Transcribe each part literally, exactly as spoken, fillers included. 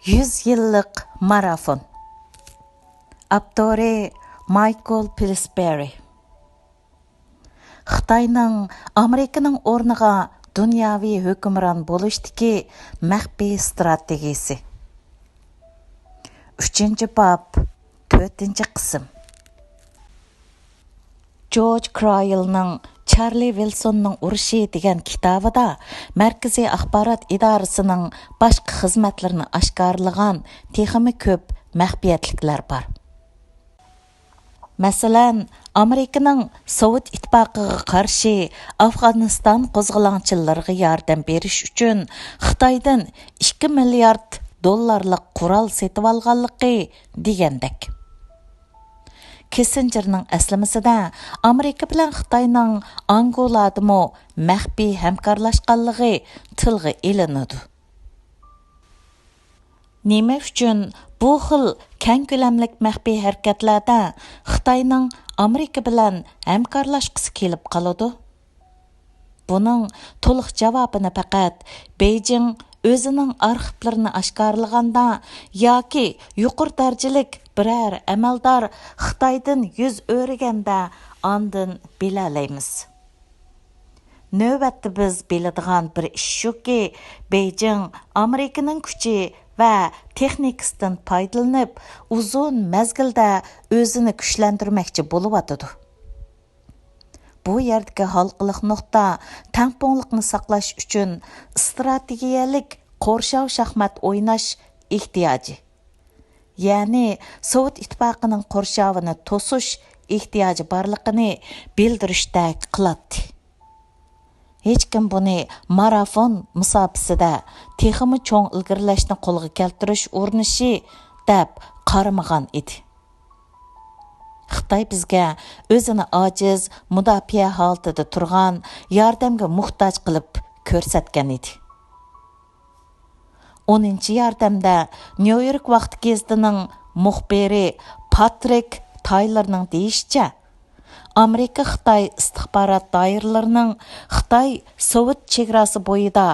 يۈز يىللىق مارافون. ئاپتورى مايكل پىلسبېرى. خىتاينىڭ ئامېرىكىنىڭ ئورنىغا دۇنياۋى ھۆكۈمران بولۇشتىكى مەخپىي ئىستراتېگىيىسى. ئۈچىنچى باب، تۆتىنچى قىسىم. جورج كرايلنىڭ چارلى ۋىلسوننىڭ ئۇرۇشى دېگەن كىتابىدا مەركىزىي ئاخبارات ئىدارىسىنىڭ باشقا خىزمەتلىرىنى ئاشكارىلىغان تېخىمۇ كۆپ مەخپىيەتلىكلەر بار. مەسىلەن، ئامېرىكىنىڭ سوۋېت ئىتتىپاقىغا قارشى ئافغانىستان قوزغىلاڭچىلىرىغا ياردەم بېرىش ئۈچۈن خىتايدىن ئىككى مىليارد دوللارلىق قورال سېتىۋالغانلىقى دېگەندەك. كىسسىنجېرنىڭ ئەسلىمىسىدە ئامېرىكا بىلەن خىتاينىڭ ئانگولادىمۇ مەخپىي ھەمكارلاشقانلىقى تىلغا ئېلىنىدۇ. نېمە ئۈچۈن بۇ خىل كەڭ كۆلەملىك مەخپىي ھەرىكەتلەردە خىتاينىڭ ئامېرىكا بىلەن ھەمكارلاشقۇسى كېلىپ قالىدۇ؟ بۇنىڭ تولۇق جاۋابىنى پەقەت بېيجىڭ ئۆزىنىڭ ئارخىپلىرىنى ئاشكارىلىغاندا ياكى يۇقىرى دەرىجىلىك بىرەر ئەمەلدار خىتايدىن يۈز ئۆرۈگەندە ئاندىن بىلەلەيمىز. نۆۋەتتە بىز بىلىدىغان بىر ئىش شۇكى، بېيجىڭ ئامېرىكىنىڭ كۈچى ۋە تېخنىكىسىدىن پايدىلىنىپ، ئۇزۇن مەزگىلدە ئۆزىنى كۈچلەندۈرمەكچى بولۇۋاتىدۇ. بۇ يەردىكى ھالقىلىق نۇقتا تەڭپۇڭلۇقنى ساقلاش ئۈچۈن ئىستراتېگىيەلىك قورشاۋ شاھمات ئويناش ئېھتىياجى. يەنى سوۋېت ئىتتىپاقىنىڭ قورشاۋىنى توسۇش ئېھتىياجى بارلىقىنى بىلدۈرۈشتەك قىلاتتى. ھېچكىم بۇنى مارافون مۇساپىسىدە تېخىمۇ چوڭ ئىلگىرىلەشنى قولغا كەلتۈرۈش ئۇرۇنۇشى دەپ قارىمىغان ئىدى. خىتاي بىزگە ئۆزىنى ئاجىز، مۇداپىئە ھالىتىدە تۇرغان، ياردەمگە موھتاج قىلىپ كۆرسەتكەن ئىدى. ئونىنچى ياردەمدە نيۇ يورك ۋاقتى گېزىتىنىڭ مۇخبىرى پاترىك تايلېرنىڭ دېيىشىچە، ئامېرىكا خىتاي ئىستىخبارات دائىرىلىرىنىڭ خىتاي سوۋېت چېگراسى بويىدا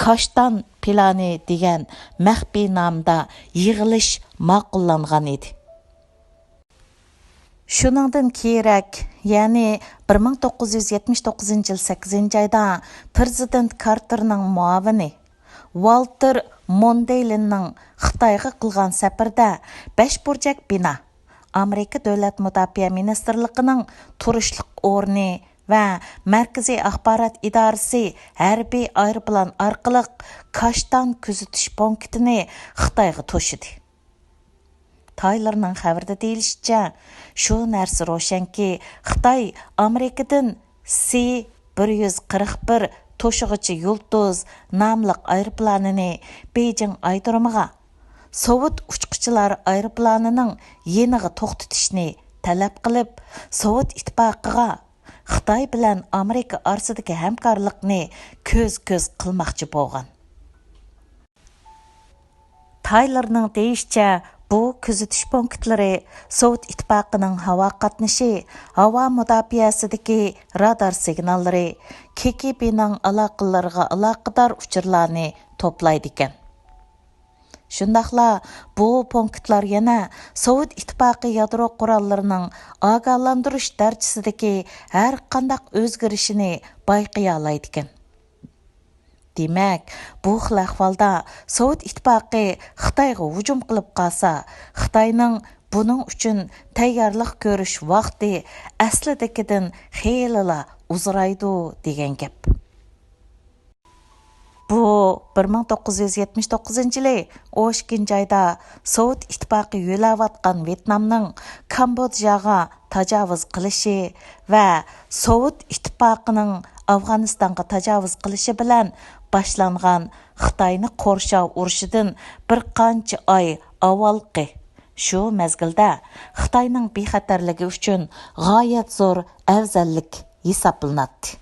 كاشتان پىلانى دېگەن مەخپىي نامدا يىغىلىش ماقۇللانغان ئىدى. شۇنىڭدىن كېيىنرەك، يەنى بىر مىڭ توققۇز يۈز يەتمىش توققۇزىنچى يىل سەككىزىنچى ئايدا پىرېزىدېنت كارتېرنىڭ مۇئاۋىنى ۋالتېر موندېيلىننىڭ خىتايغا قىلغان سەپىرىدە بەش بۇرجەك بىنا، ئامېرىكا دۆلەت مۇداپىئە مىنىستىرلىقىنىڭ تۇرۇشلۇق ئورنى ۋە مەركىزىي ئاخبارات ئىدارىسى ھەربىي ئايروپىلان ئارقىلىق كاشتان كۆزىتىش پونكىتىنى خىتايغا توشىدى. تايلېرنىڭ خەۋىرىدە دېيىلىشىچە، شۇ نەرسە روشەنكى، خىتاي ئامېرىكىدىن سى بىر يۈز قىرىق بىر توشۇغۇچى يۇلتۇز ناملىق ئايروپىلانىنى بېيجىڭ ئايرودرومىغا سوۋېت ئۇچقۇچىلار ئايروپىلانىنىڭ يېنىغا توختىتىشنى تەلەپ قىلىپ، سوۋېت ئىتتىپاقىغا خىتاي بىلەن ئامېرىكا ئارىسىدىكى ھەمكارلىقنى كۆز-كۆز قىلماقچى بولغان. تايلېرنىڭ دېيىشىچە، بۇ كۆزىتىش پونكىتلىرى سوۋېت ئىتتىپاقىنىڭ ھاۋا قاتنىشى، ھاۋا مۇداپىئەسىدىكى رادار سىگناللىرى، كې گې بېنىڭ ئالاقىلىرىغا ئالاقىدار ئۇچۇرلارنى توپلايدىكەن. شۇنداقلا بۇ پونكىتلار يەنە سوۋېت ئىتتىپاقى يادرو قوراللىرىنىڭ ئاگاھلاندۇرۇش دەرىجىسىدىكى ھەر قانداق ئۆزگىرىشىنى بايقىيالايدىكەن. دېمەك، بۇ خىل ئەھۋالدا سوۋېت ئىتتىپاقى خىتايغا ھۇجۇم قىلىپ قالسا، خىتاينىڭ بۇنىڭ ئۈچۈن تەييارلىق كۆرۈش ۋاقتى ئەسلىدىكىدىن خېلىلا ئۇزىرايدۇ دېگەن گەپ. بۇ بىر مىڭ توققۇز يۈز يەتمىش توققۇزىنچى يىلى ئون ئىككىنچى ئايدا سوۋېت ئىتتىپاقى يۆلەۋاتقان ۋيېتنامنىڭ كامبودژاغا تاجاۋۇز قىلىشى ۋە سوۋېت ئىتتىپاقىنىڭ ئافغانىستانغا تاجاۋۇز قىلىشى بىلەن باشلانغان خىتاينى قورشاۋ ئۇرۇشىدىن بىر قانچە ئاي ئاۋۋالقى شۇ مەزگىلدە خىتاينىڭ بىخەتەرلىكى ئۈچۈن غايەت زور ئەۋزەللىك ھېسابلىناتتى.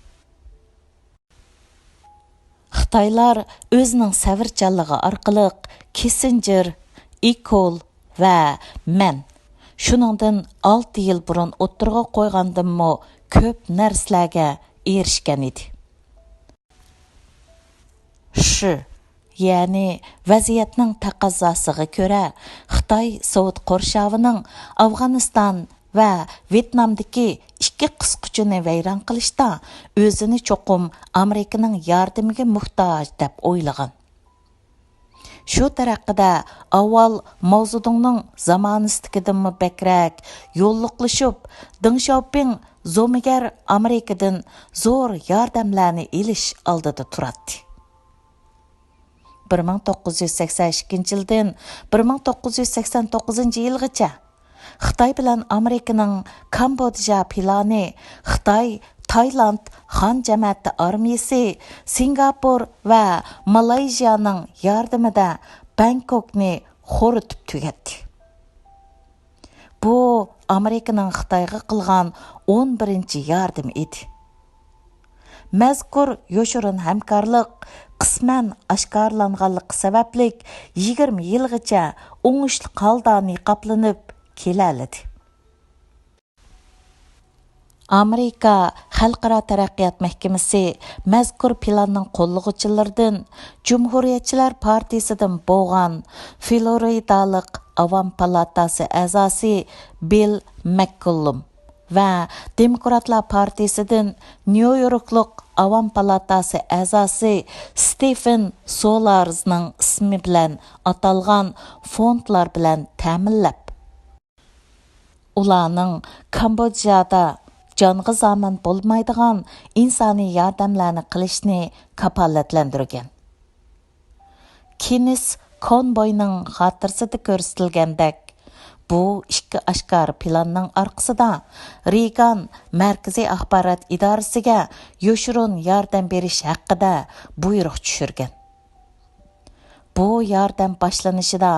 خىتايلار ئۆزىنىڭ سەۋرچانلىقى ئارقىلىق كىسسىنجېر، ئىكول ۋە مەن شۇنىڭدىن ئالتە يىل بۇرۇن ئوتتۇرىغا قويغاندىنمۇ كۆپ نەرسىلەرگە ئېرىشكەن ئىدى. شى، يەنى ۋەزىيەتنىڭ تەقەززاسىغا كۆرە، خىتاي سوۋېت قورشاۋىنىڭ ئافغانىستان ۋە ۋيېتنامدىكى ئىككى قىسقۇچىنى ۋەيران قىلىشتا ئۆزىنى چوقۇم ئامېرىكىنىڭ ياردىمىگە موھتاج دەپ ئويلىغان. شۇ تەرىقىدە ئاۋۋال ماۋزېدۇڭنىڭ زامانىسىدىكىدىنمۇ بەكرەك يوللۇقلىشىپ، دېڭ شياۋپىڭ زومىگەر ئامېرىكىدىن زور ياردەملەرنى ئېلىش ئالدىدا تۇراتتى. بىر مىڭ توققۇز يۈز سەكسەن ئىككىنچى يىلدىن بىر مىڭ توققۇز يۈز سەكسەن توققۇزىنچى يىلغىچە خىتاي بىلەن ئامېرىكىنىڭ كامبودژا پىلانى خىتاي، تايلاند خان جەمەتى ئارمىيىسى، سىنگاپور ۋە مالايزىيانىڭ ياردىمىدە بەڭكوكنى خورىتىپ تۈگەتتى. بۇ ئامېرىكىنىڭ خىتايغا قىلغان ئون بىرىنچى ياردىمى ئىدى. مەزكۇر يوشۇرۇن ھەمكارلىق قىسمەن ئاشكارىلانغانلىقى سەۋەبلىك، يىگىرمە يىلغىچە ئوڭۇشلۇق ھالدا نىقابلىنىپ كېلەلىدى. ئامېرىكا خەلقئارا تەرەققىيات مەھكىمىسى مەزكۇر پىلاننىڭ قوللىغۇچىلىرىدىن، جۇمھۇرىيەتچىلەر پارتىيىسىدىن بولغان فلورىدالىق ئاۋام پالاتاسى ئەزاسى بىل مەككوللۇم ۋە دېموكراتلار پارتىيىسىدىن نيۇ يوركلۇق ئاۋام پالاتاسى ئەزاسى ستېفېن سولارزنىڭ ئىسمى بىلەن ئاتالغان فوندلار بىلەن تەمىنلەپ، ئۇلارنىڭ كامبودژادا جانغا زامىن بولمايدىغان ئىنسانىي ياردەملەرنى قىلىشنى كاپالەتلەندۈرگەن. كېنىس كونبوينىڭ خاتىرىسىدە كۆرسىتىلگەندەك، بۇ ئىككى ئاشكارا پىلاننىڭ ئارقىسىدا رېيگان مەركىزىي ئاخبارات ئىدارىسىگە يوشۇرۇن ياردەم بېرىش ھەققىدە بۇيرۇق چۈشۈرگەن. بۇ ياردەم باشلىنىشىدا،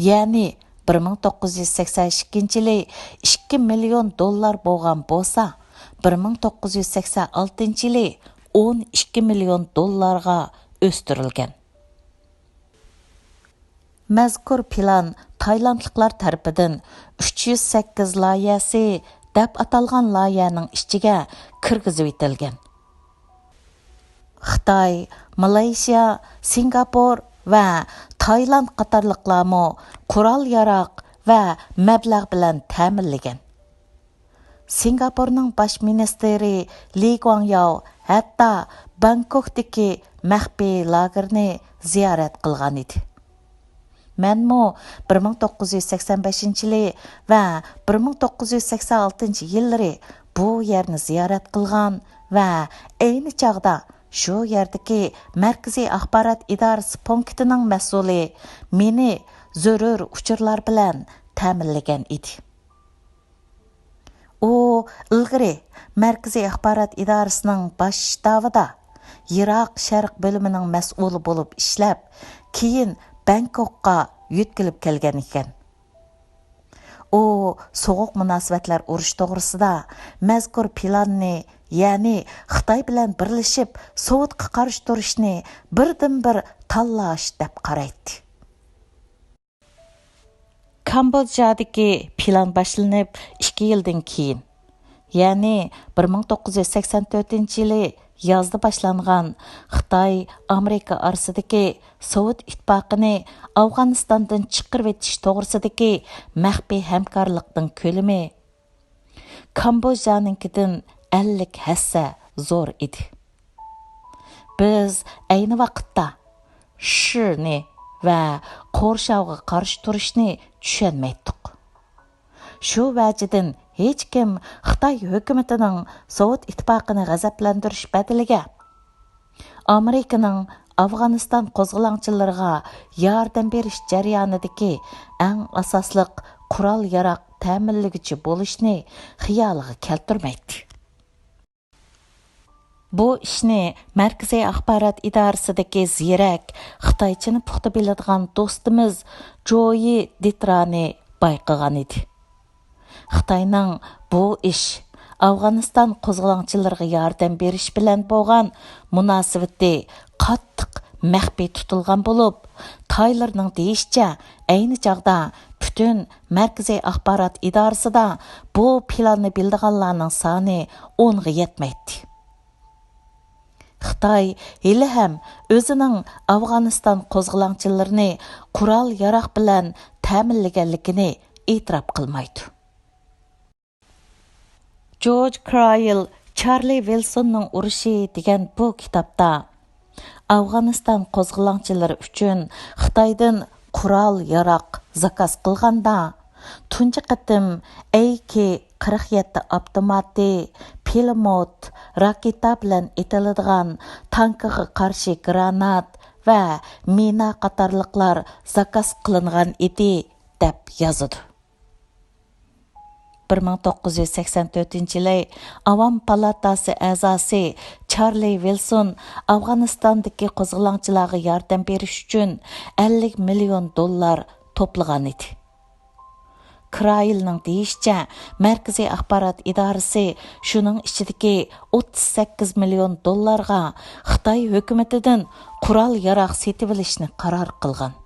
يەنى بىر مىڭ توققۇز يۈز سەكسەن ئىككىنچى يىلى ئىككى مىليون دوللار بولغان بولسا، بىر مىڭ توققۇز يۈز سەكسەن ئالتىنچى يىلى ئون ئىككى مىليون دوللارغا ئۆستۈرۈلگەن. مەزكۇر پىلان تايلاندلىقلار تەرىپىدىن ئۈچ يۈز سەككىز لايىھەسى دەپ ئاتالغان لايىھەنىڭ ئىچىگە كىرگۈزۈۋېتىلگەن. خىتاي، مالايشىيا، سىنگاپور ۋە تايلاند قاتارلىقلارمۇ قورال-ياراغ ۋە مەبلەغ بىلەن تەمىنلىگەن. سىنگاپورنىڭ باش مىنىستىرى لى گۇاڭياۋ ھەتتا بانكوكتىكى مەخپىي لاگېرنى زىيارەت قىلغانىدى. مەنمۇ بىر مىڭ توققۇز يۈز سەكسەن بەشىنچى يىلى ۋە بىر مىڭ توققۇز يۈز سەكسەن ئالتىنچى يىللىرى بۇ يەرنى زىيارەت قىلغان ۋە ئەينى چاغدا شۇ يەردىكى مەركىزىي ئاخبارات ئىدارىسى پونكىتىنىڭ مەسئۇلى مېنى زۆرۈر ئۇچۇرلار بىلەن تەمىنلىگەن ئىدى. ئۇ ئىلگىرى مەركىزىي ئاخبارات ئىدارىسىنىڭ باش شتابىدا يىراق شەرق بۆلۈمىنىڭ مەسئۇلى بولۇپ ئىشلەپ، كېيىن بەڭكوكقا يۆتكىلىپ كەلگەن ئىكەن. ئۇ سوغۇق مۇناسىۋەتلەر ئۇرۇشى توغرىسىدا مەزكۇر پىلاننى، يەنى خىتاي بىلەن بىرلىشىپ سوۋېتقا قارشى تۇرۇشنى بىردىنبىر تاللاش دەپ قارايتتى. كامبودژادىكى پىلان باشلىنىپ ئىككى يىلدىن كېيىن، يەنى بىر مىڭ توققۇز يۈز سەكسەن تۆتىنچى يىلى يازدا باشلانغان خىتاي، ئامېرىكا ئارىسىدىكى سوۋېت ئىتتىپاقىنى ئافغانىستاندىن چىقىرىۋېتىش توغرىسىدىكى مەخپىي ھەمكارلىقنىڭ كۆلىمى كامبودژانىڭكىدىن ئەللىك ھەسسە زور ئىدى. بىز ئەينى ۋاقىتتا شىنى ۋە قورشاۋغا قارشى تۇرۇشنى چۈشەنمەيتتۇق. شۇ ۋەجىدىن ھېچكىم خىتاي ھۆكۈمىتىنىڭ سوۋېت ئىتتىپاقىنى غەزەپلەندۈرۈش بەدىلىگە، ئامېرىكىنىڭ ئافغانىستان قوزغىلاڭچىلىرىغا ياردەم بېرىش جەريانىدىكى ئەڭ ئاساسلىق قورال-ياراغ تەمىنلىگۈچى بولۇشنى خىيالىغا كەلتۈرمەيتتى. بۇ ئىشنى مەركىزىي ئاخبارات ئىدارىسىدىكى زېرەك، خىتايچىنى پۇختا بىلىدىغان دوستىمىز جويى دىترانى بايقىغانىدى. خىتاينىڭ بۇ ئىش، ئافغانىستان قوزغىلاڭچىلىرىغا ياردەم بېرىش بىلەن بولغان مۇناسىۋىتى قاتتىق مەخپىي تۇتۇلغان بولۇپ، تايلېرنىڭ دېيىشىچە، ئەينى چاغدا پۈتۈن مەركىزىي ئاخبارات ئىدارىسىدا بۇ پىلاننى بىلىدىغانلارنىڭ سانى ئونغا يەتمەيتتى. خىتاي ھېلىھەم ئۆزىنىڭ ئافغانىستان قوزغىلاڭچىلىرىنى قورال-ياراغ بىلەن تەمىنلىگەنلىكىنى ئېتىراپ قىلمايدۇ. جورج كرايل چارلى ۋىلسوننىڭ ئۇرۇشى دېگەن بۇ كىتابتا ئافغانىستان قوزغىلاڭچىلىرى ئۈچۈن خىتايدىن قورال-ياراغ زاكاز قىلغاندا، تۇنجى قېتىم ئەي كې قىرىق يەتتە ئاپتوماتى، پىلىموت، راكېتا بىلەن ئېتىلىدىغان تانكىغا قارشى گرانات ۋە مىنا قاتارلىقلار زاكاز قىلىنغان ئىدى، دەپ يازىدۇ. بىر مىڭ توققۇز يۈز سەكسەن تۆتىنچى يىلى ئاۋام پالاتاسى ئەزاسى چارلى ۋىلسون ئافغانىستاندىكى قوزغىلاڭچىلارغا ياردەم بېرىش ئۈچۈن ئەللىك مىليون دوللار توپلىغان ئىدى. كرايلنىڭ دېيىشىچە، مەركىزىي ئاخبارات ئىدارىسى شۇنىڭ ئىچىدىكى ئوتتۇز سەككىز مىليون دوللارغا خىتاي ھۆكۈمىتىدىن قورال-ياراغ سېتىۋېلىشنى قارار قىلغان.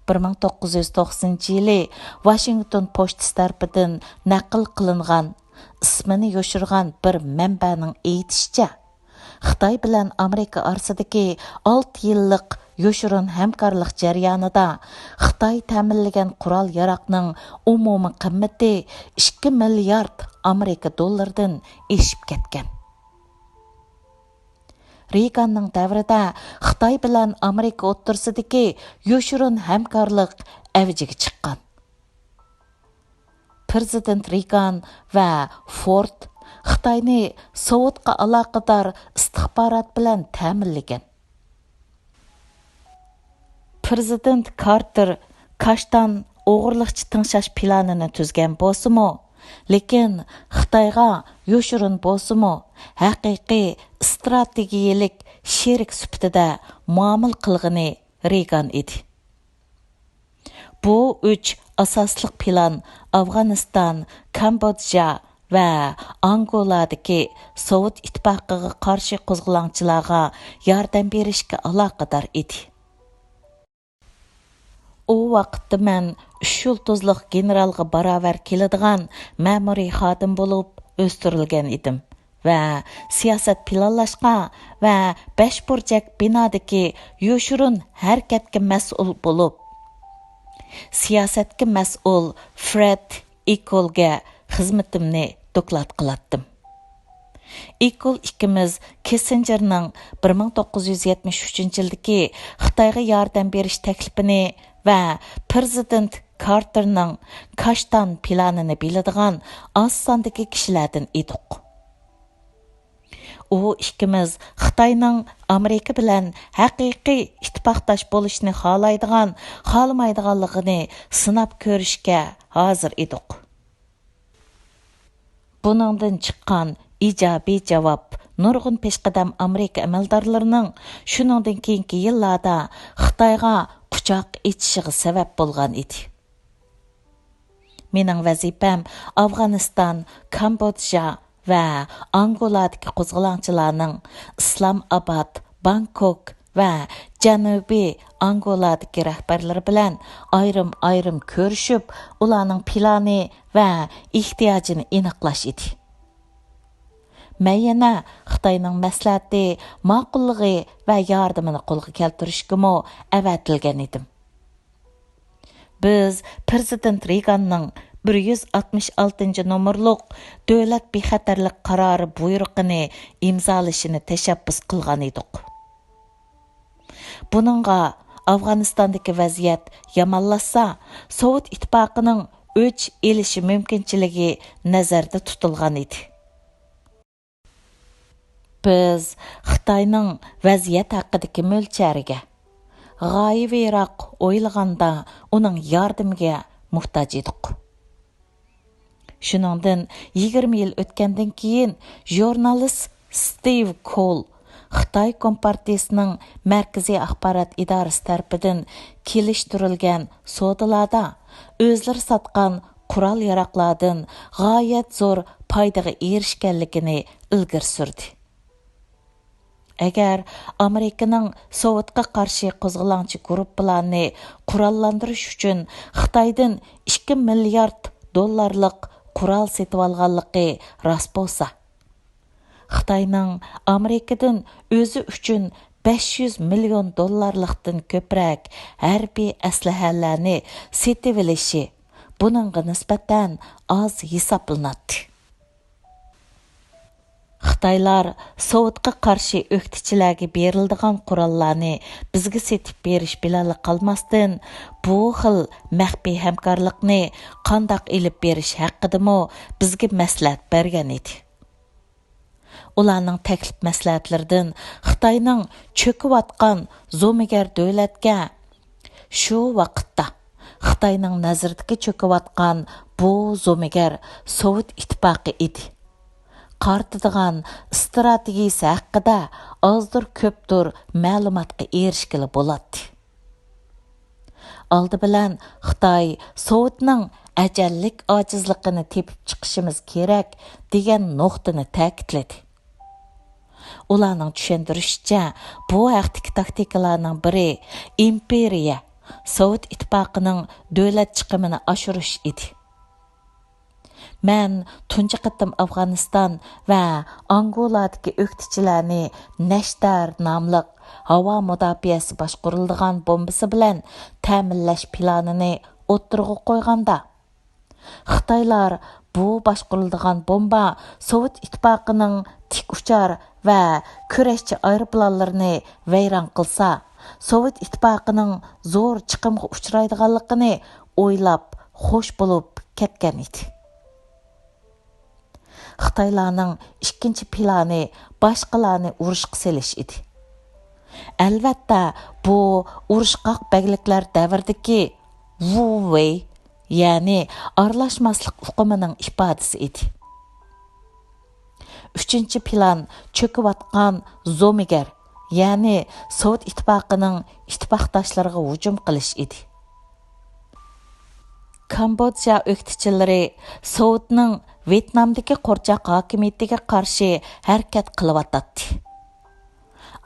بىر مىڭ توققۇز يۈز توقسىنىنچى يىلى ۋاشىنگتون پوچتىسى تەرىپىدىن نەقىل قىلىنغان، ئىسمىنى يوشۇرغان بىر مەنبەنىڭ ئېيتىشىچە، خىتاي بىلەن ئامېرىكا ئارىسىدىكى ئالتە يىللىق يوشۇرۇن ھەمكارلىق جەريانىدا خىتاي تەمىنلىگەن قورال-ياراغنىڭ ئومۇمىي قىممىتى ئىككى مىليارد ئامېرىكا دوللىرىدىن ئېشىپ كەتكەن. رېيگاننىڭ دەۋرىدە خىتاي بىلەن ئامېرىكا ئوتتۇرىسىدىكى يوشۇرۇن ھەمكارلىق ئەۋجىگە چىققان. پىرېزىدېنت رېيگان ۋە فورد خىتاينى سوۋېتقا ئالاقىدار ئىستىخبارات بىلەن تەمىنلىگەن. پىرېزىدېنت كارتېر كاشتان ئوغرىلىقچە تىڭشاش پىلانىنى تۈزگەن بولسىمۇ، لېكىن خىتايغا يوشۇرۇن بولسىمۇ، ھەقىقىي ئىستراتېگىيەلىك شېرىك سۈپىتىدە مۇئامىلە قىلغىنى رېيگان ئىدى. بۇ ئۈچ ئاساسلىق پىلان ئافغانىستان، كامبودژا ۋە ئانگولادىكى سوۋېت ئىتتىپاقىغا قارشى قوزغىلاڭچىلارغا ياردەم بېرىشكە ئالاقىدار ئىدى. ئۇ ۋاقىتتا مەن ئۈچ يۇلتۇزلۇق گېنېرالغا باراۋەر كېلىدىغان مەمۇرىي خادىم بولۇپ ئۆستۈرۈلگەن ئىدىم ۋە سىياسەت پىلانلاشقا ۋە بەش بۇرجەك بىنادىكى يوشۇرۇن ھەرىكەتكە مەسئۇل بولۇپ، سىياسەتكە مەسئۇل فرېد ئىكولگە خىزمىتىمنى دوكلات قىلاتتىم. ئىكول ئىككىمىز كىسسىنجېرنىڭ بىر مىڭ توققۇز يۈز يەتمىش ئۈچىنچى يىلدىكى خىتايغا ياردەم بېرىش تەكلىپىنى ۋە پىرېزىدېنت كارتېرنىڭ كاشتان پىلانىنى بىلىدىغان ئاز ساندىكى كىشىلەردىن ئىدۇق. ئۇ ئىككىمىز خىتاينىڭ ئامېرىكا بىلەن ھەقىقىي ئىتتىپاقداش بولۇشنى خالايدىغان، خالىمايدىغانلىقىنى سىناپ كۆرۈشكە ھازىر ئىدۇق. بۇنىڭدىن چىققان ئىجابىي جاۋاب نۇرغۇن پېشقەدەم ئامېرىكا ئەمەلدارلىرىنىڭ شۇنىڭدىن كېيىنكى يىللاردا خىتايغا قۇچاق ئېچىشىغا سەۋەب بولغان ئىدى. مېنىڭ ۋەزىپەم ئافغانىستان، كامبودژا ۋە ئانگولادىكى قوزغىلاڭچىلارنىڭ ئىسلام ئاباد، بانكوك ۋە جەنۇبىي ئانگولادىكى رەھبەرلىرى بىلەن ئايرىم-ئايرىم كۆرۈشۈپ، ئۇلارنىڭ پىلانى ۋە ئېھتىياجىنى ئېنىقلاش ئىدى. مەن يەنە خىتاينىڭ مەسلىھەتى، ماقۇللۇقى ۋە ياردىمىنى قولغا كەلتۈرۈشكىمۇ ئەۋەتىلگەن ئىدىم. بىز پىرېزىدېنت رېيگاننىڭ بىر يۈز ئاتمىش ئالتىنچى نومۇرلۇق دۆلەت بىخەتەرلىك قارارى بۇيرۇقىنى ئىمزالىشىنى تەشەببۇس قىلغان ئىدۇق. بۇنىڭغا ئافغانىستاندىكى ۋەزىيەت يامانلاشسا، سوۋېت ئىتتىپاقىنىڭ ئۆچ ئېلىشى مۇمكىنچىلىكى نەزەردە تۇتۇلغان ئىدى. بىز خىتاينىڭ ۋەزىيەت ھەققىدىكى مۆلچەرگە، غايىۋىراق ئويلىغاندا ئۇنىڭ ياردىمىگە موھتاج ئىدۇق. شۇنىڭدىن يىگىرمە يىل ئۆتكەندىن كېيىن، ژۇرنالىست ستىۋ كول خىتاي كومپارتىيىسىنىڭ مەركىزىي ئاخبارات ئىدارىسى تەرىپىدىن كېلىشتۈرۈلگەن سودىلاردا ئۆزلىرى ساتقان قورال-ياراغلاردىن غايەت زور پايدىغا ئېرىشكەنلىكىنى ئىلگىرى سۈردى. ئەگەر ئامېرىكىنىڭ سوۋېتقا قارشى قوزغىلاڭچى گۇرۇپپىلارنى قوراللاندۇرۇش ئۈچۈن خىتايدىن ئىككى مىليارد دوللارلىق قورال سېتىۋالغانلىقى راست بولسا، خىتاينىڭ ئامېرىكىدىن ئۆزى ئۈچۈن بەش يۈز مىليون دوللارلىقتىن كۆپرەك ھەربىي ئەسلىھەلەرنى سېتىۋېلىشى بۇنىڭغا نىسبەتەن ئاز ھېسابلىناتتى. خىتايلار سوۋېتقا قارشى ئۆكتىچىلەرگە بېرىلىدىغان قوراللارنى بىزگە سېتىپ بېرىش بىلەنلا قالماستىن، بۇ خىل مەخپىي ھەمكارلىقنى قانداق ئېلىپ بېرىش ھەققىدىمۇ بىزگە مەسلىھەت بەرگەن ئىدى. ئۇلارنىڭ تەكلىپ مەسلىھەتلىرىدىن خىتاينىڭ چۆكۈۋاتقان زومىگەر دۆلەتكە، شۇ ۋاقىتتا خىتاينىڭ نەزىرىدىكى چۆكۈۋاتقان بۇ زومىگەر سوۋېت ئىتتىپاقى ئىدى، قارىتىدىغان ئىستراتېگىيىسى ھەققىدە ئازدۇر كۆپتۇر مەلۇماتقا ئېرىشكىلى بولاتتى. ئالدى بىلەن خىتاي سوۋېتنىڭ ئەجەللىك ئاجىزلىقىنى تېپىپ چىقىشىمىز كېرەك دېگەن نۇقتىنى تەكىتلىدى. ئۇلارنىڭ چۈشەندۈرۈشىچە، بۇ ھەقتىكى تاكتىكىلارنىڭ بىرى ئىمپېرىيە، سوۋېت ئىتتىپاقىنىڭ دۆلەت چىقىمىنى ئاشۇرۇش ئىدى. مەن تۇنجى قېتىم ئافغانىستان ۋە ئانگولادىكى ئۆكتىچىلەرنى نەشتەر ناملىق ھاۋا مۇداپىئەسى باشقۇرۇلىدىغان بومبىسى بىلەن تەمىنلەش پىلانىنى ئوتتۇرىغا قويغاندا، خىتايلار بۇ باشقۇرۇلىدىغان بومبا سوۋېت ئىتتىپاقىنىڭ تىك ئۇچار ۋە كۈرەشچى ئايروپىلانلىرىنى ۋەيران قىلسا، سوۋېت ئىتتىپاقىنىڭ زور چىقىمغا ئۇچرايدىغانلىقىنى ئويلاپ خوش بولۇپ كەتكەن ئىدى. خىتايلارنىڭ ئىككىنچى پىلانى باشقىلارنى ئۇرۇشقا سېلىش ئىدى. ئەلۋەتتە، بۇ ئۇرۇشقاق بەگلىكلەر دەۋرىدىكى ۋۇ ۋېي، يەنى ئارىلاشماسلىق ئۇقۇمىنىڭ ئىپادىسى ئىدى. ئۈچىنچى پىلان چۆكۈۋاتقان زومىگەر، يەنى سوۋېت ئىتتىپاقىنىڭ ئىتتىپاقداشلىرىغا ھۇجۇم قىلىش ئىدى. كامبودژا ئۆكتىچىلىرى سوۋېتنىڭ ۋيېتنامدىكى قورچاق ھاكىمىيىتىگە قارشى ھەرىكەت قىلىۋاتاتتى.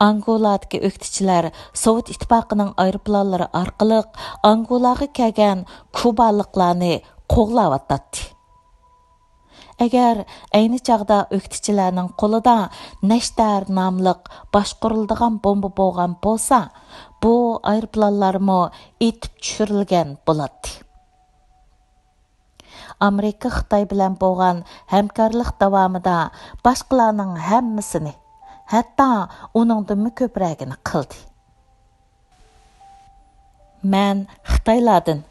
ئانگولادىكى ئۆكتىچىلەر سوۋېت ئىتتىپاقىنىڭ ئايروپىلانلىرى ئارقىلىق ئانگولاغا كەلگەن كۇبالىقلارنى قوغلاۋاتاتتى. ئەگەر ئەينى چاغدا ئۆكتىچىلەرنىڭ قولىدا نەشتەر ناملىق باشقۇرۇلىدىغان بومبا بولغان بولسا، بۇ ئايروپىلانلارمۇ ئېتىپ چۈشۈرۈلگەن بولاتتى. ئامېرىكا خىتاي بىلەن بولغان ھەمكارلىق داۋامىدا باشقىلارنىڭ ھەممىسىنى، ھەتتا ئۇنىڭدىنمۇ كۆپرەكىنى قىلدى. مەن خىتايلاردىن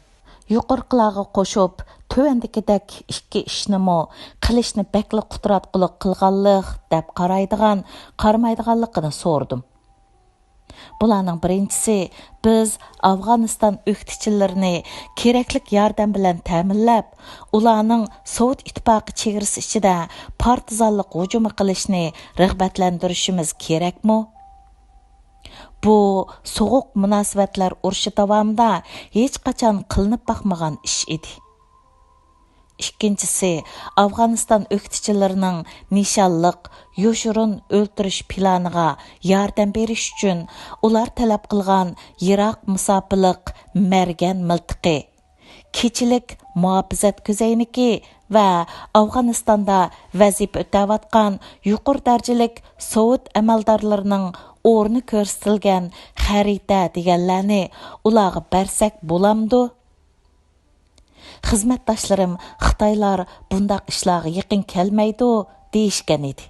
يۇقىرىقىلارغا قوشۇپ تۆۋەندىكىدەك ئىككى ئىشنىمۇ قىلىشنى بەكلا قۇتراتقۇلۇق قىلغانلىق دەپ قارايدىغان، قارىمايدىغانلىقىنى سورىدىم. بۇلارنىڭ بىرىنچىسى، بىز ئافغانىستان ئۆكتىچىلىرىنى كېرەكلىك ياردەم بىلەن تەمىنلەپ، ئۇلارنىڭ سوۋېت ئىتتىپاقى چېگرىسى ئىچىدە پارتىزانلىق ھۇجۇمى قىلىشنى رىغبەتلەندۈرۈشىمىز كېرەكمۇ؟ بۇ سوغۇق مۇناسىۋەتلەر ئۇرۇشى داۋامىدا ھېچقاچان قىلىنىپ باقمىغان ئىش ئىدى. ئىككىنچىسى، ئافغانىستان ئۆكتىچىلىرىنىڭ نىشانلىق، يوشۇرۇن ئۆلتۈرۈش پىلانىغا ياردەم بېرىش ئۈچۈن ئۇلار تەلەپ قىلغان يىراق مۇساپىلىق مەرگەن مىلتىقى، كېچىلىك مۇھاپىزەت كۆزەينىكى ۋە ئافغانىستاندا ۋەزىپە ئۆتەۋاتقان يۇقىرى دەرىجىلىك سوۋېت ئەمەلدارلىرىنىڭ ئورنى كۆرسىتىلگەن خەرىتە دېگەنلەرنى ئۇلارغا بەرسەك بولامدۇ؟ خىزمەتداشلىرىم خىتايلار بۇنداق ئىشلارغا يېقىن كەلمەيدۇ دېيىشكەن ئىدى.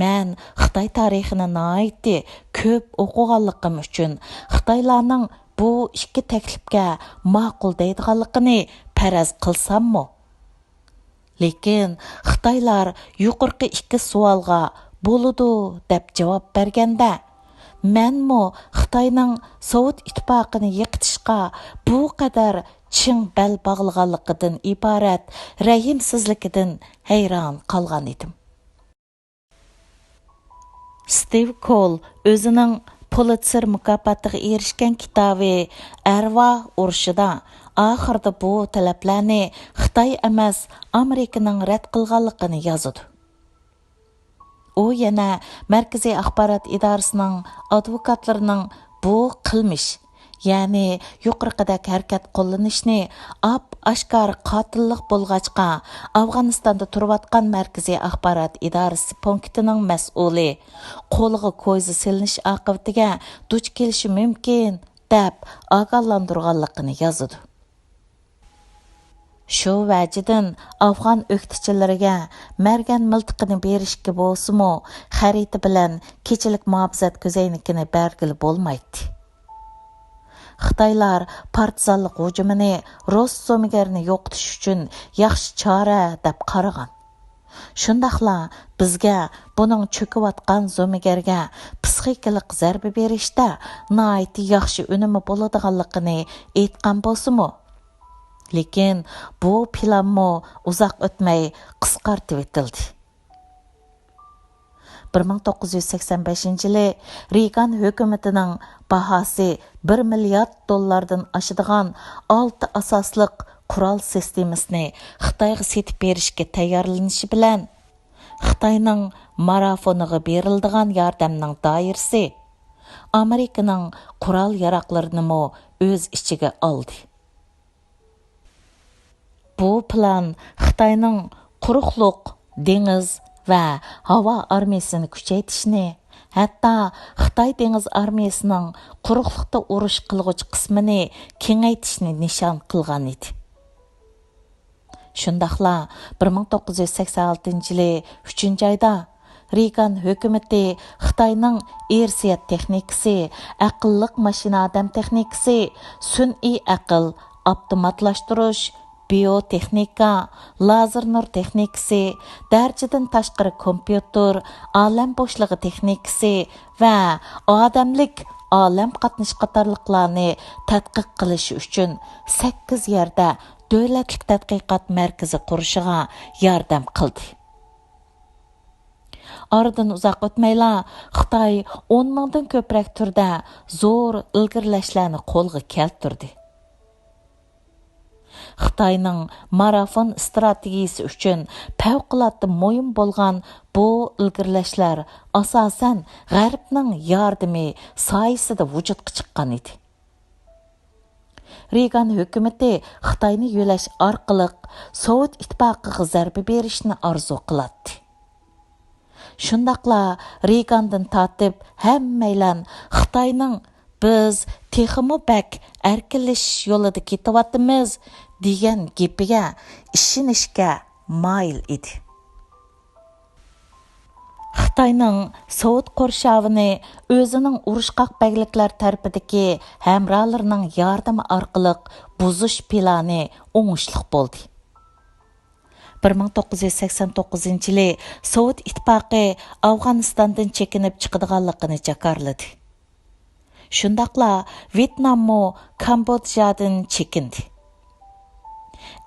مەن خىتاي تارىخىنى ناھايىتى كۆپ ئوقۇغانلىقىم ئۈچۈن خىتايلارنىڭ بۇ ئىككى تەكلىپكە ماقۇل دەيدىغانلىقىنى پەرەز قىلساممۇ، لېكىن خىتايلار يۇقىرىقى ئىككى سوئالغا بولىدۇ دەپ جاۋاب بەرگەندە، مەنمۇ خىتاينىڭ سوۋېت ئىتتىپاقىنى يىقىتىشقا بۇ قەدەر چىڭ بەل باغلىغانلىقىدىن ئىبارەت رەھىمسىزلىكىدىن ھەيران قالغان ئىدىم. ستىۋ كول ئۆزىنىڭ پۇلىتسېر مۇكاپاتىغا ئېرىشكەن كىتابى ئەرۋاھ ئۇرۇشىدا ئاخىرىدا بۇ تەلەپلەرنى خىتاي ئەمەس، ئامېرىكىنىڭ رەت قىلغانلىقىنى يازىدۇ. ئۇ يەنە مەركىزىي ئاخبارات ئىدارىسىنىڭ ئادۋوكاتلىرىنىڭ بۇ قىلمىش، يەنى يۇقىرىقىدەك ھەرىكەت قوللىنىشنى ئاپ-ئاشكارا قاتىللىق بولغاچقا، ئافغانىستاندا تۇرۇۋاتقان مەركىزىي ئاخبارات ئىدارىسى پونكىتىنىڭ مەسئۇلى قولىغا كويزا سېلىنىش ئاقىۋىتىگە دۇچ كېلىشى مۇمكىن، دەپ ئاگاھلاندۇرغانلىقىنى يازىدۇ. شۇ ۋەجىدىن ئافغان ئۆكتىچىلىرىگە مەرگەن مىلتىقىنى بېرىشكە بولسىمۇ، خەرىتە بىلەن كېچىلىك مۇھاپىزەت كۆزەينىكىنى بەرگىلى بولمايتتى. خىتايلار پارتىزانلىق ھۇجۇمىنى رۇس زومىگەرنى يوقىتىش ئۈچۈن ياخشى چارە دەپ قارىغان. شۇنداقلا بىزگە بۇنىڭ چۆكۈۋاتقان زومىگەرگە پسىخىكىلىق زەربە بېرىشتە ناھايىتى ياخشى ئۈنۈمى بولىدىغانلىقىنى ئېيتقان بولسىمۇ، لېكىن بۇ پىلانمۇ ئۇزاق ئۆتمەي قىسقارتىۋېتىلدى. بىر مىڭ توققۇز يۈز سەكسەن بەشىنچى يىلى رېيگان ھۆكۈمىتىنىڭ باھاسى بىر مىليارد دوللاردىن ئاشىدىغان ئالتە ئاساسلىق قورال سىستېمىسىنى خىتايغا سېتىپ بېرىشكە تەييارلىنىشى بىلەن، خىتاينىڭ مارافونىغا بېرىلىدىغان ياردەمنىڭ دائىرىسى ئامېرىكىنىڭ قورال ياراغلىرىنىمۇ ئۆز ئىچىگە ئالدى. بۇ پىلان خىتاينىڭ قۇرۇقلۇق، دېڭىز ۋە ھاۋا ئارمىيىسىنى كۈچەيتىشنى، ھەتتا خىتاي دېڭىز ئارمىيىسىنىڭ قۇرۇقلۇقتا ئۇرۇش قىلغۇچ قىسمىنى كېڭەيتىشنى نىشان قىلغان ئىدى. شۇنداقلا بىر مىڭ توققۇز يۈز سەكسەن ئالتىنچى يىلى ئۈچىنچى ئايدا رېيگان ھۆكۈمىتى خىتاينىڭ ئىرسىيەت تېخنىكىسى، ئەقىللىق ماشىنا ئادەم تېخنىكىسى، سۈنئىي ئەقىل، ئاپتوماتلاشتۇرۇش، بىيوتېخنىكا، لازېر نۇر تېخنىكىسى، دەرىجىدىن تاشقىرى كومپيۇتېر، ئالەم بوشلۇقى تېخنىكىسى ۋە ئادەملىك ئالەم قاتنىشى قاتارلىقلارنى تەتقىق قىلىش ئۈچۈن سەككىز يەردە دۆلەتلىك تەتقىقات مەركىزى قۇرۇشىغا ياردەم قىلدى. ئارىدىن ئۇزاق ئۆتمەيلا خىتاي ئون مىڭدىن كۆپرەك تۈردە زور ئىلگىرىلەشلەرنى قولغا كەلتۈردى. خىتاينىڭ مارافون ئىستراتېگىيىسى ئۈچۈن پەۋقۇلئاددە مۇھىم بولغان بۇ ئىلگىرىلەشلەر ئاساسەن غەربنىڭ ياردىمى سايىسىدا ۋۇجۇدقا چىققان ئىدى. رېيگان ھۆكۈمىتى خىتاينى يۆلەش ئارقىلىق سوۋېت ئىتتىپاقىغا زەربە بېرىشنى ئارزۇ قىلاتتى. شۇنداقلا رېيگاندىن تارتىپ ھەممەيلەن خىتاينىڭ «بىز تېخىمۇ بەك ئەركىنلىشىش يولىدا كېتىۋاتىمىز» دېگەن گېپىگە ئىشىنىشكە مايىل ئىدى. خىتاينىڭ سوۋېت قورشاۋىنى ئۆزىنىڭ ئۇرۇشقاق بەگلىكلەر تەرىپىدىكى ھەمراھلىرىنىڭ ياردىمى ئارقىلىق بۇزۇش پىلانى ئوڭۇشلۇق بولدى. بىر مىڭ توققۇز يۈز سەكسەن توققۇزىنچى يىلى سوۋېت ئىتتىپاقى ئافغانىستاندىن چېكىنىپ چىقىدىغانلىقىنى جاكارلىدى. شۇنداقلا ۋيېتناممۇ كامبودژادىن چېكىندى.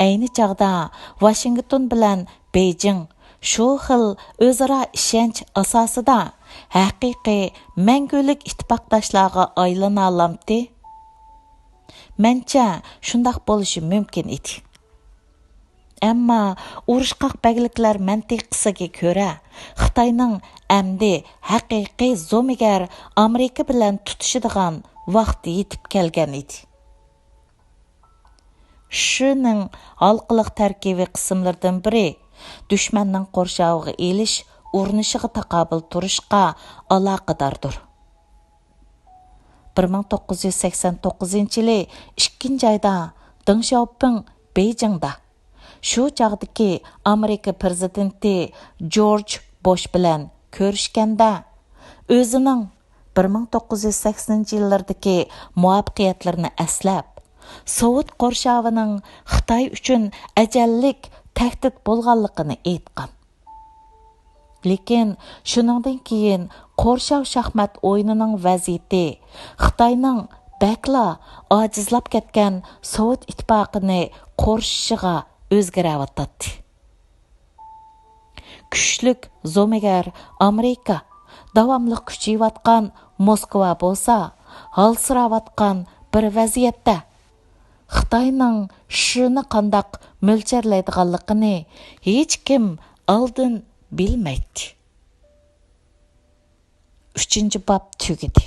ئەينى چاغدا ۋاشىنگتون بىلەن بېيجىڭ شۇ خىل ئۆزئارا ئىشەنچ ئاساسىدا ھەقىقىي مەڭگۈلۈك ئىتتىپاقداشلارغا ئايلىنالامتى؟ مەنچە شۇنداق بولۇشى مۇمكىن ئىدى. ئەمما ئۇرۇشقاق بەگلىكلەر مەنتىقىسىگە كۆرە، خىتاينىڭ ئەمدى ھەقىقىي زومىگەر ئامېرىكا بىلەن تۇتۇشىدىغان ۋاقتى يېتىپ كەلگەن ئىدى. شىنىڭ ھالقىلىق تەركىبىي قىسىملىرىدىن بىرى دۈشمەننىڭ قورشاۋىغا ئېلىش ئۇرۇنۇشىغا تاقابىل تۇرۇشقا ئالاقىداردۇر. بىر مىڭ توققۇز يۈز سەكسەن توققۇزىنچى يىلى ئىككىنچى ئايدا دېڭ شياۋپىڭ بېيجىڭدا شۇ چاغدىكى ئامېرىكا پىرېزىدېنتى جورج بوش بىلەن كۆرۈشكەندە، ئۆزىنىڭ بىر مىڭ توققۇز يۈز سەكسىنىنچى يىللىرىدىكى مۇۋەپپەقىيەتلىرىنى ئەسلەپ، سوۋېت قورشاۋىنىڭ خىتاي ئۈچۈن ئەجەللىك تەھدىت بولغانلىقىنى ئېيتقان. لېكىن شۇنىڭدىن كېيىن قورشاۋ شاھمات ئويۇنىنىڭ ۋەزىيىتى خىتاينىڭ بەكلا ئاجىزلاپ كەتكەن سوۋېت ئىتتىپاقىنى قورشىشىغا ئۆزگىرەۋاتاتتى. كۈچلۈك زومىگەر ئامېرىكا، داۋاملىق كۈچىيىۋاتقان موسكۋا بولسا ھالسىراۋاتقان بىر ۋەزىيەتتە، خىتاينىڭ شىنى قانداق مۆلچەرلەيدىغانلىقىنى ھېچكىم ئالدىن بىلمەيتتى. ئۈچىنچى باب تۈگىدى.